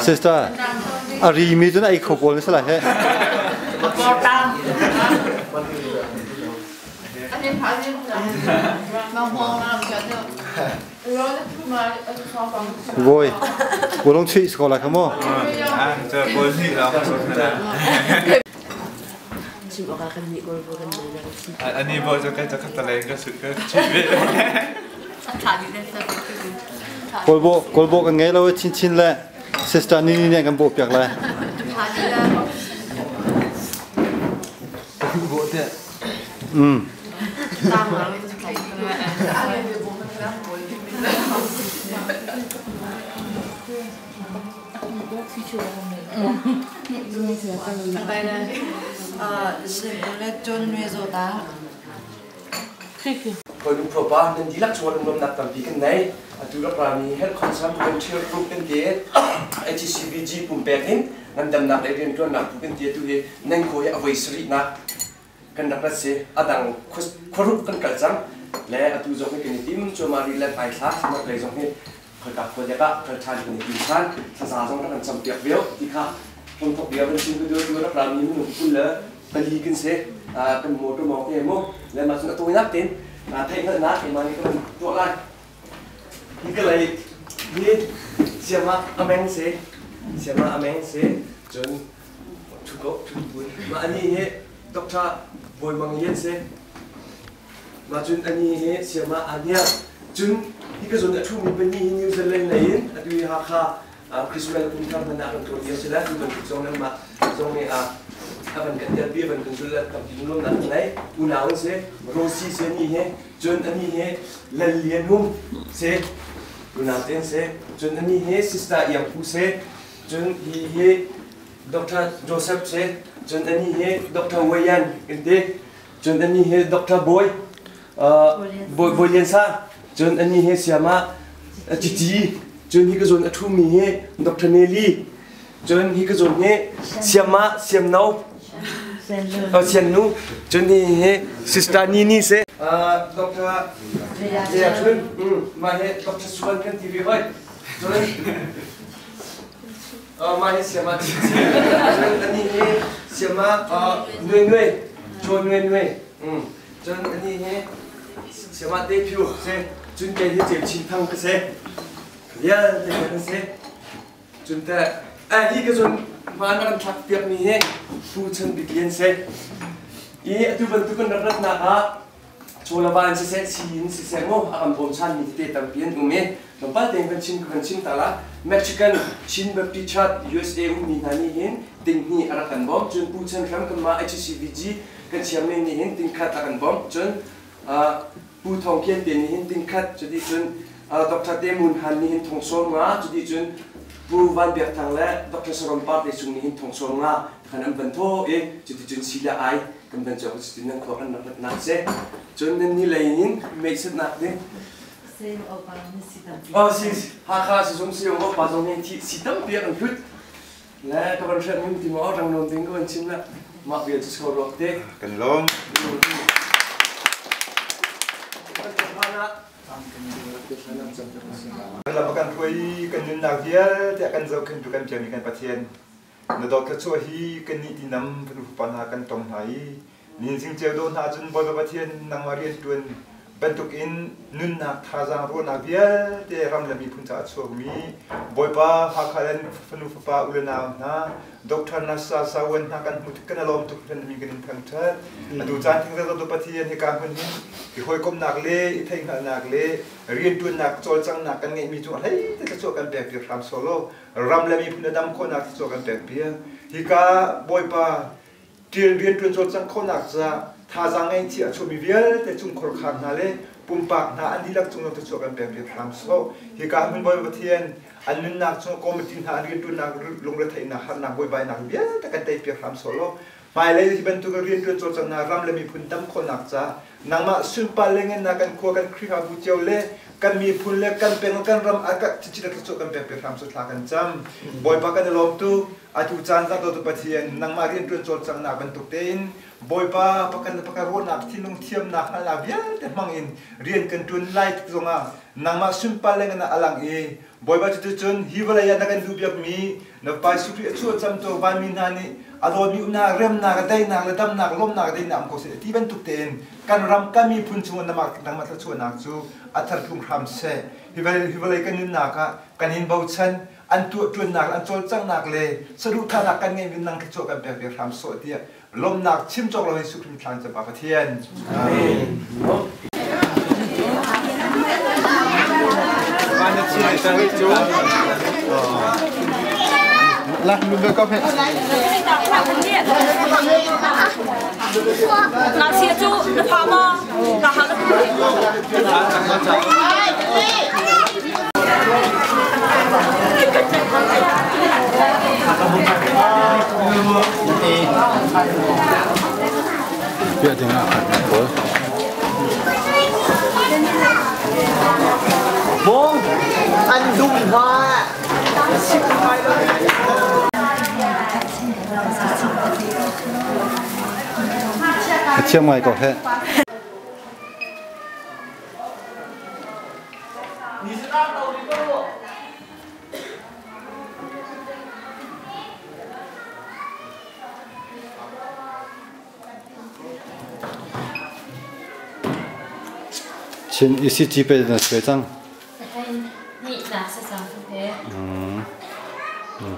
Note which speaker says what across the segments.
Speaker 1: Sister, a ri mi cun ei kho pawl na si lai he. Voi, bolong chui ko lai kha mu.
Speaker 2: Ani bo cu kai cakhat taleng ka sut ka chi ve.
Speaker 1: Kawlbo kawlbo kan ngei lo chin chin le sister ni ni kan bo piak lai.
Speaker 3: Hawikom pa nan dihlak cungah lungnuamnak tampi kan nei. Atu rak rami Health Concern Volunteer Group kan ti HCBG pumpek in ngandamnak le rianṭuannak bu kan ti atu hi nan khaw hi a voi sarihnak kan rak rat si. Adang khuarup kan kal cang le atu zong hi kan i tim cuahmah rih le hmaithla nak lei zong hi khoika khua dek ah kal ṭhan kan i tim ṭhan. Thlaza zong rak kan campiak veo ti kha hlongthok bia kan chim ka tu rak rami minung 24 kan si. Kan motor mawng te mu le mah cun a tawinak tein theihhngalhnak keimah nih ka van tuah lai. Hi ka lei hi siama ameng si siama ameng si cun thu ko thu bun mah ani hi Dr. Bawi Mang Lian si mah cun ani hi siama Ania cun hi ka zawn a thumi pahnih hi New Zealand lei in atu hi Hakha Christmas kum thar hman ah kan tuah lio si le tu bantuk zong nan mah zong nih a van kan telpi van kan zul tampi lunglawmnak kan ngei unau an si Rosie si ani hi cun ani hi Lal Lian Hum si unau te an si cun ani hi Sister Iang Phu si cun hi hi Dr. Joseph si cun ani hi Dr. Wayan kan ti cun ani hi Dr. Boy Bawi Bawi Lian Sang cun ani hi siama Cici cun hi ka zawn a ṭhumi hi Dr. Nelly cun hi ka zawn hi siama Siamno Siannu cun hi hi Sister Nini si Dr. Zia Chun mah hi Dr. Suan kan ti ve hoi cun mah hi siama Cici cun ani hi siama Nui Nui Chaw Nui Nui Cun anih hi Siamah te phiu si. Cun kei hi Ceu Chin Thang ka si. Vialte kan si. Cun te hi ka cun hmaan a kan thlak piakmi hi Pu Chan Bik Lian si. I atu bantuk kan rak ratnak ah chawlava in siseh, sii in siseh mu a kan bawmchanmi tete tampi an um i tlawmpal tein kan chim kan chim ta la. Mexican Chin Baptist Church USA ummi hna nih hin tinghnih a rak kan bawmh. Cun Pu Chan Hram kanmah HCBG kan chairman nih hin tingkhat a kan bawmh cun Pu Thawng Kian te nih hin tingkhat cuti cun Dr. Te Mun Han nih hin thong sawm nga cuti cun Pu Van Biak Thang le Dr. Saron Par te chung nih hin thong sawm nga khan an van thaw i cuti cun si le ai kan van cawk cuti nan khua kan rak nak si cun nan ni lei in meisatnak ding Oh si Hakha si zung si ong pa zong hi si tampi an hlut Le ka van hriat ning ti maw rang nawn ding ka van chim le mah bia cu so ruak te.
Speaker 2: Kan lawm. Lam kan hruai kan nunnak vialte kan zohkhentu kan Pathian kan Pathian. Na dawt thluachuah hi kannih tinam fanu fapa hna kan tong hna i nihin zingceu dawh hna cun Bawipa Pathian nangmah rianṭuan bantukin nunnak thazaang ruahnak vialte ram le miphun caah a chuakmi Bawipa Hakha le fanu fapa u le nau hna Dr. Nasa Sawan hna kan hmuh tik kan i lawm tuk hringhran min kan in thangṭhat. Atu caan thingzar dawt Pathian hika hmun hin i hawikomhnak le i theihhngalhnak le rianṭuannak cawlcanghnak kan ngeihmi cu a hlei te thluachuah kan pek piak hram sawh law ram le miphun a dam khawhnak thluachuah kan pek piak. Hika Bawipa ṭial rianṭuan cawlcangh khawhnak caah thazaang ngeihchih a chuahmi vialte chungkhar khar hna le pumpak hna an dihlak cung thluachuah kan pek piak hram sawh. Hika hmun Bawipa Pathian an nunnak chung committee hna an rianṭuannak lungretheihnak harnak buaibainak vialte kan tei piak hram sawh law hmailei hi bantuk rianṭuan cawlcanghnak ram le miphun dam khawhnak caah nangmah sunpar le ngennak kan khua kan Khrihfabu cio le kan miphun le kan peng kan ram a ka chichi le thluachuah kan pek piak hram sawh thla kan cam. Bawipa kan i lawm tuk. Atu caan zang dawtu Pathian nangmah rianṭuan cawlcanghnak bantuk tein Bawipa pakhat le pakhat ruahnak thinlung thiamnak hngalhnak vialte hmang in rian kan ṭuan lai tik zongah nangmah sunpar le ngan ah a lang i Bawipa cuticun hi vawlei ah na kan duhpiakmi na Fapa Jesuh Khrih a chuah camtu vanmi hna nih a dawtmi umnak remnak daihnak le damnak lawmhnak daihnak um ko seh ti bantuk tein kan ram kan miphun chungah nangmah thluachuahnak cu a thar tlung hram seh. Hi vawlei kan nunnak ah kan in bochan an tuahṭuannak an cawlcanghnak le saduhthahnak kan ngeihmi nang thluachuah kan pek ve hram sawh tiah lawmhnak chim cawk lo Jesuh Khrih thlang cem Pa Pathian. Amen.
Speaker 1: Lah, lu ko phe.
Speaker 4: Na sia cu na pha ma? Ka ha na
Speaker 1: Piah ding ah pawl.
Speaker 5: Bong an dum hna.
Speaker 1: Ka thiam ngai ko heh. Chin ECG pe na suai cang.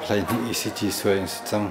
Speaker 1: Play hnih ECG suai in si cang.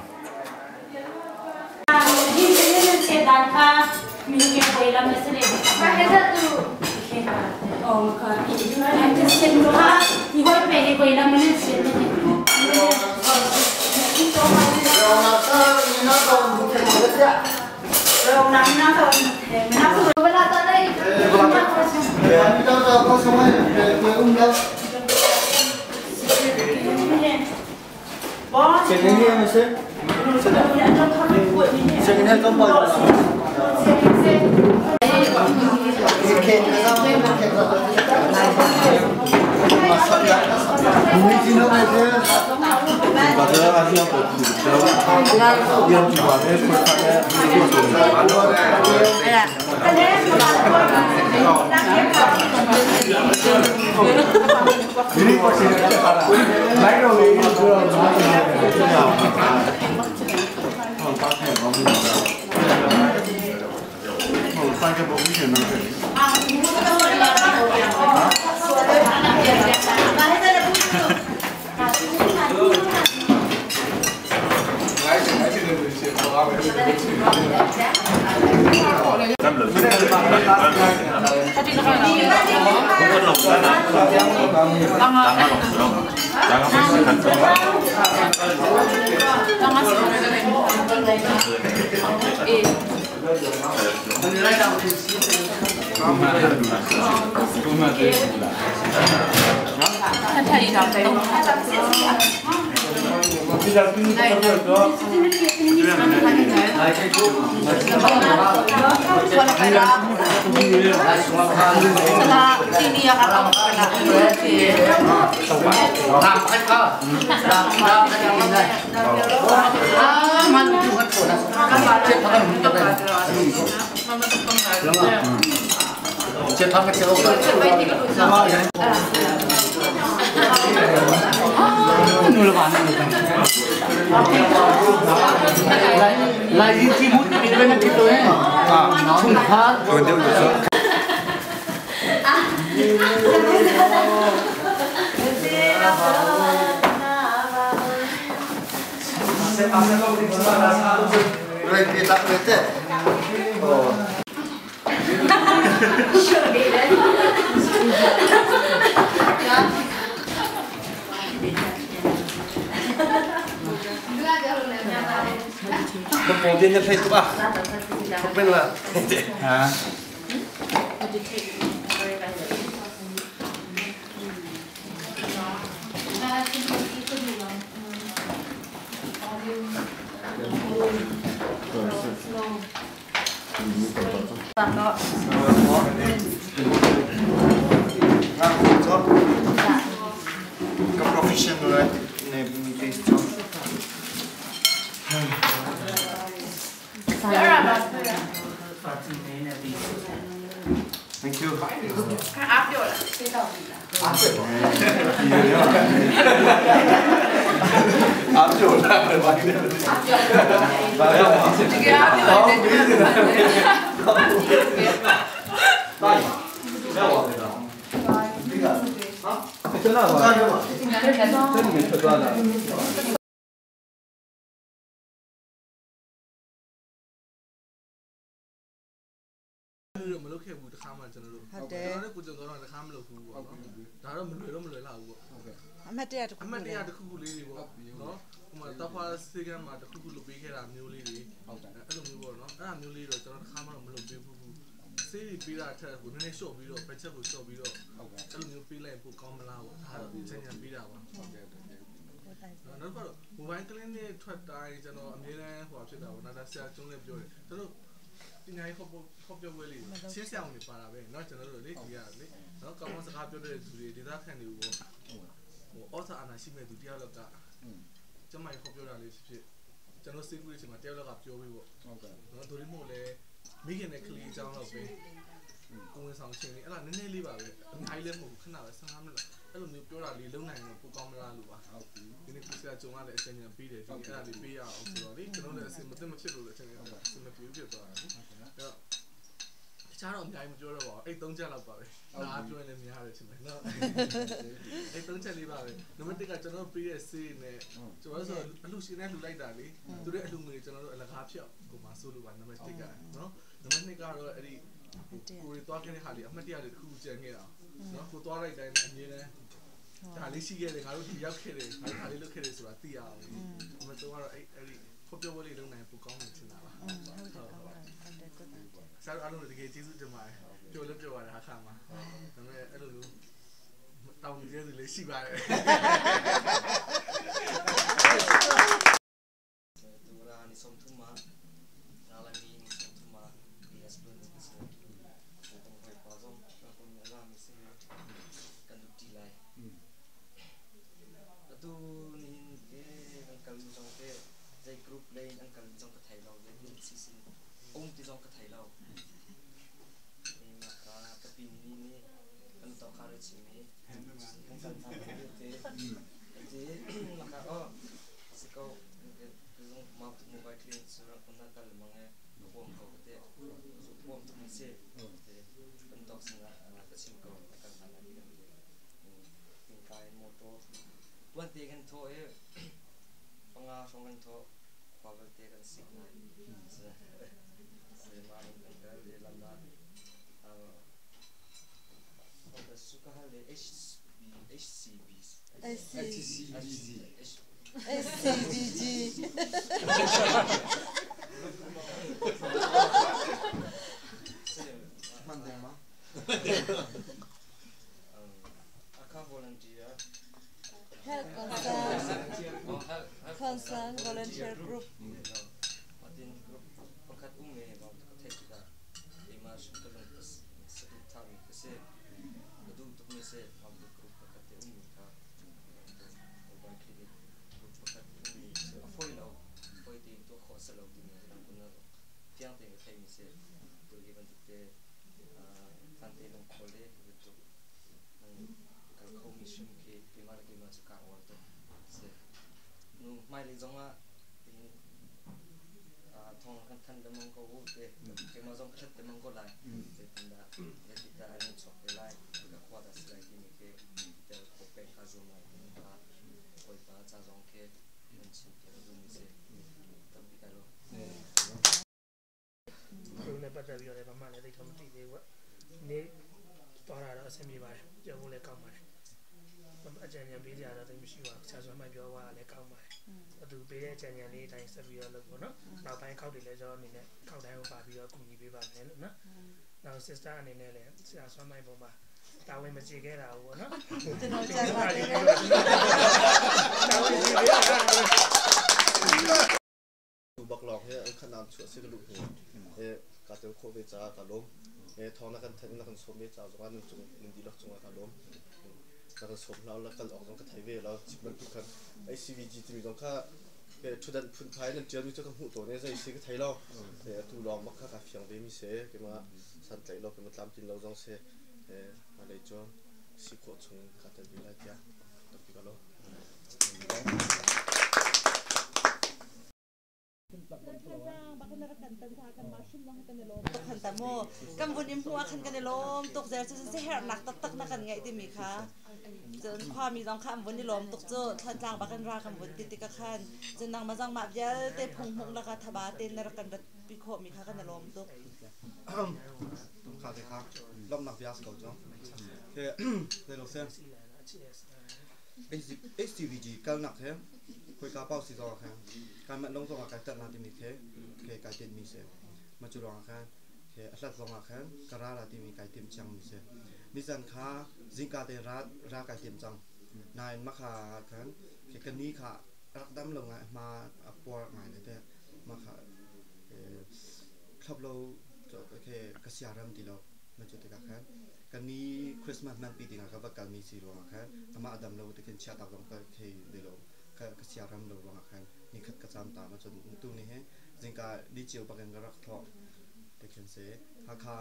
Speaker 6: Nu le va nan ni. Lai lai din ti mut ni ben ti to eh. Chung khar.
Speaker 2: Tuan deuh cu.
Speaker 1: Rei pi tak ve te.
Speaker 3: Ka pawng te na hlei tuk ah. Thok ben la.
Speaker 1: Ha. Ka professional ne mi te cho. Thank you.
Speaker 7: မလုပ်ခဲ့ဘူးတခါမှကျွန်တော်တို့
Speaker 8: ဟုတ်တယ်
Speaker 7: ကျွန်တော်တို့ကိုကျွန်တော်တော့တခါမလုပ်ဘူးပေါ့နော်ဒါတော့မလွယ်တော့မလွယ်လာဘူးပေါ့
Speaker 8: ဟုတ်ကဲ့အမှတ်တရတစ်ခု
Speaker 7: အမှတ်တရတစ်ခုခုလေးတွေပေါ့နော်ဟိုမှာတဖွာစေကမ်းမှာတစ်ခုခုလုပ်ပေးခဲ့တာမျိုးလေးတွေဟုတ်တယ်အဲ့လိုမျိုးပေါ့နော်အဲ့ဒါမျိုးလေးတော့ကျွန်တော်တခါမှတော့မလုပ်ပေးဘူးစေးတွေပေးတာအထက်ကိုနည်းနည်းလျှော့ပြီးတော့ဘက်ချက်ကိုလျှော့ပြီးတော့ဟုတ်ကဲ့အဲ့လိုမျိုးပေးလိုက်ပိုကောင်းမလားပေါ့ဒါတော့ချင်ချင်ပေးတာပါဟုတ်ကဲ့နောက်တော့ mobile clinic ထွက်တိုင်းကျွန်တော်အမြဲတမ်းဟိုဖြစ်တာပေါ့နော်ဒါဆရာကျုံးလည်းပြောတယ်ကျွန်တော်ပညာရေးဟောဟောပြောပွဲလေးချင်းဆရာဝန်တွေပါတာပဲเนาะကျွန်တော်တို့လေဒီကလေเนาะကောင်းကောင်းစကားပြောတဲ့သူတွေဒေသခံတွေကိုဟိုဩဇာအာဏာရှိမဲ့သူတယောက်လောက်ကကျမကြီးဟောပြောတာလေးဖြစ်ဖြစ်ကျွန်တော်စိတ်ကူးတဲ့အချိန်မှာတယောက်လောက်ကပြောပြီးပေါ့ဟုတ်ကဲ့เนาะတို့လေးမို့လဲမိခင်နဲ့ကလေးအကြောင်းတော့ပဲကိုဝင်ဆောင်ချင်းလေးအဲ့ဒါနည်းနည်းလေးပါပဲအများကြီးလည်းမဟုတ်ဘူးခဏပဲ15မိနစ်အဲ့လိုမျိုးပြောတာလေးလုံနိုင်တော့ပိုကောင်းမလားလို့ပါဟုတ်ပြီဒီနေ့ကိုဆရာကြုံရတဲ့အချိန်ချင်းပြီးတယ်ဒီအဲ့ဒါလေးပေးရအောင်ဆိုတော့လေကျွန်တော်လည်းအစင်မသိမဖြစ်လို့လည်းအချိန်ချင်းအစင်မပြေဘူးဖြစ်သွားတာလေအဲ့တော့တခြားတော့အများကြီးမပြောတော့ပါဘူးအဲ့၃ချက်လောက်ပါပဲဒါပြောရင်လည်းများတယ်ချင်တယ်နော်အဲ့၃ချက်လေးပါပဲနံပါတ်1ကကျွန်တော်ပေးတဲ့ဆေးနဲ့ကျွန်တော်ဆိုအလှရှင်နဲ့လှူလိုက်တာလေသူတို့အလှငွေကျွန်တော်တို့အလကားဖြောက်ကိုမဆိုးလို့ပါနံပါတ်1ကနော်နံပါတ်2ကတော့အဲ့ဒီကိုရီသွားခဲ့တဲ့ဟာလေးအမှတ်တရလေးတစ်ခုကြံခဲ့တာနော်ကိုသွားလိုက်တိုင်းအမြဲတမ်းဒါလေးရှိခဲ့တယ်ငါတို့ဒီရောက်ခဲ့တယ်ငါတို့ဒါလေးလုပ်ခဲ့တယ်ဆိုတာသိရအောင်အမှတ်3ကတော့အဲ့အဲ့ဒီဖော်ပြောပွဲလေးလုပ်နိုင်ပိုကောင်းနေချင်တာပါဟုတ်ဟုတ်ဆရာတို့အားလုံးတကယ်ကျေးဇူးတင်ပါတယ်ပြောလို့ပြောရတာအခါမှာဒါပေမဲ့အဲ့လိုမျိုးတောင်းကြတဲ့သူလေးရှိပါတယ်
Speaker 9: တူလာနေဆုံးထမနာလာမီနေဆုံးထမ PS ဘန်စကိုဟိုပါဆုံးကိုနေလာမစီကန်ဒူတီလိုက်တူနင်းကေအန်ကလင်းဆောင်ကေဇိဂရုပလိန်အန်ကလင်းဆောင်ကထိုင်လောက်ဇိဂရုစီစင်အုံတီဆောင်ကထိုင်လောက်ဒီမှာကတပီနီနီကန်တော့ခါရချီမီကန်ကန်တာတေဒီမှာကောစကော zong ma mobile clinic sura kuna kal mange bom ko te bom tu mi se te kan tok singa ka chim ko ka kan na ti kan te tin kai moto tuan te kan tho e panga song kan tho kwa bel te kan sik na se se ma in kan ka le lam na a ka su ka ha le H B H C B
Speaker 8: H
Speaker 9: C B H
Speaker 8: SCBG.
Speaker 9: Aka volunteer.
Speaker 8: Health concern. Concern volunteer group.
Speaker 9: Martin group pakhat ume ba ka thai ka ema shukal sadu thami ka se adu tu me se am group pakhat te ume ka mobile clinic group pakhat ume se afoi lo foi te to kho sa lo ti me ram kun na piang te ka thai mi se tu hi ban tu te fan te long khole tu nang kal kho mi shim ke ke ma ke ma chu ka war to se Nu hmailei zong ah thawng kan thanh lengmang ko u te keimah zong ka hlat lengmang ko lai. Zeitindah zeitikdah an in chuak te lai, ka khua dah si lai timi khi tel khawh peng ka zum lai timi kha Bawipa ca zong khi nan chim piak duhmi si. Tampi kai lawm.
Speaker 10: သူနဲ့ပတ်သက်ပြီးတော့လည်းဘာမှလည်းသိတော့မသိသေးဘူး။နေ့သွားတာတော့အဆင်ပြေပါတယ်။ပြောဖို့လည်းကောင်းပါတယ်။အကြံဉာဏ်ပေးကြတာတော့သိမရှိပါဘူး။ဆရာဆွမ်းမပြောသွားတာလည်းကောင်းပါတယ်။အတူပေးတဲ့အကြံဉာဏ်လေးအတိုင်းဆက်ပြီးတော့လုပ်ပေါ့နော်။နောက်ပိုင်းခောက်တွေလည်းကျွန်တော်အနေနဲ့ခောက်တိုင်းကိုပါပြီးတော့ကူညီပေးပါမယ်လို့နော်။နောက် sister အနေနဲ့လည်းဆရာဆွမ်းမိုင်ပုံမှာတာဝန်မကျေခဲ့တာဘူးပေါ့နော်
Speaker 8: ။ကျွန်တော်ကြားပါတယ်
Speaker 10: ။တာဝန်ကျေခဲ့တာ
Speaker 11: tu bak lawng hi an khanam chuah si ka luh hnu he ka tel khawh ve caah ka lawm. He thawng na kan thanh na kan sawm ve caah zongah nan cung nan dihlak cungah ka lawm. Na kan sawm hna la kal awk zong ka thei ve lo. Chim bantuk khan HCVG timi zong kha he ṭhutdan phunphai nan ṭialmi cu ka hmuh tawn i zei si ka thei lo. He atu lawng bak kha ka fiang ve mi si. Keimah santlaih lo keimah tlamtlin lo zong si. He hmailei cun si khawh chung ka tel ve lai tiah tampi ka lawm.
Speaker 8: Kan vun in hmuh ah khan kan i lawm tuk zel cu siaherhnak taktak na kan ngeih timi kha cun khuami zong kha an vun i lawm tuk cu Thlantlang bak in ra kan vun ti tikah khan cun nangmah zong mah vialte phung hmung laka thaba tein na rak kan rat pi khawhmi kha kan i lawm tuk.
Speaker 11: Kha te kha lawmhnak bia si ko cu. Zei lo se HCVG kalnak he khoika pau si zong ah khan kai manh long zong ah kai tat na timi khi khi kai tinh mi si. Ma cu ruang ah khan khi a hlat zong ah khan ka ra la timi kai tim chiang mi si. Nizan kha zingka te ra ra kai tim cang. Nain makha khan khi ka ni kha rak dam lo ngai hma a puar ngai le te makha thlop lo khi ka siaram ti lo. Ma cu tikah khan kan ni Christmas man pi dingah ka va kalmi si ruangah khan amah dam lo te khin chia tak zong ka thei ve lo ka ka sia ram lo ruangah khan ni khat ka cam ta ma cun tu ni he zingka ni cio bakin ka rak thawh te khin se Hakha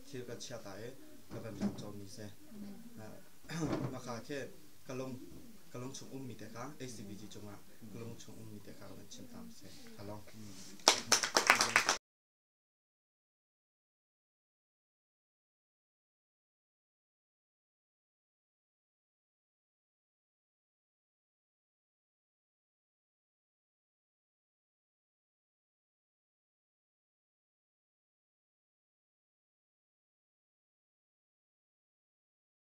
Speaker 11: thil ka chia ta i ka van lam chom mi se maka khe ka lung ka lung chung um mi te kha HCBG cungah ka lung chung um mi te kha van chim tam se ka long.